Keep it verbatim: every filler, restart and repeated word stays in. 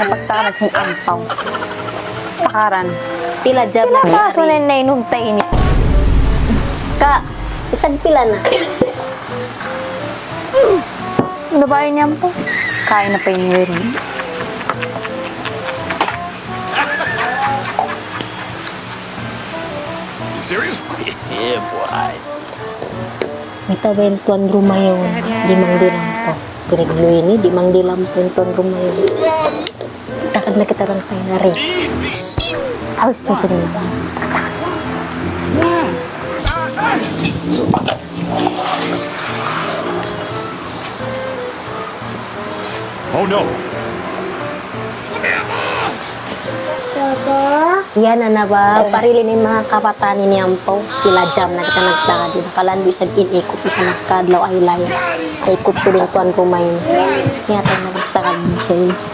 Pagtaka na sin ampaw. Takaran. Pila jam na? Pila ka, sunay na inugtay ini. Ka, isag pila na? Babae niya ampaw. Kain na pa ini, Wery. Serious? Yeah, boy. Mayta' ba in tuan rumah yaun, di' manggdil ampaw. Ginigluy ini, di' manggdil ampaw in tuan rumah yaun. Takad na kita bang kain na rin. Awas tuh tuh. Oh no! Yan na na ba? Parili ni manga kabataan ini ampaw. Pila jam na kita nagtaka di ba? Kalandu isab in ikut, isab nagkadlaw ay layo. Ay ikut tuud in tuan rumah ini. Yan na nagtaka di.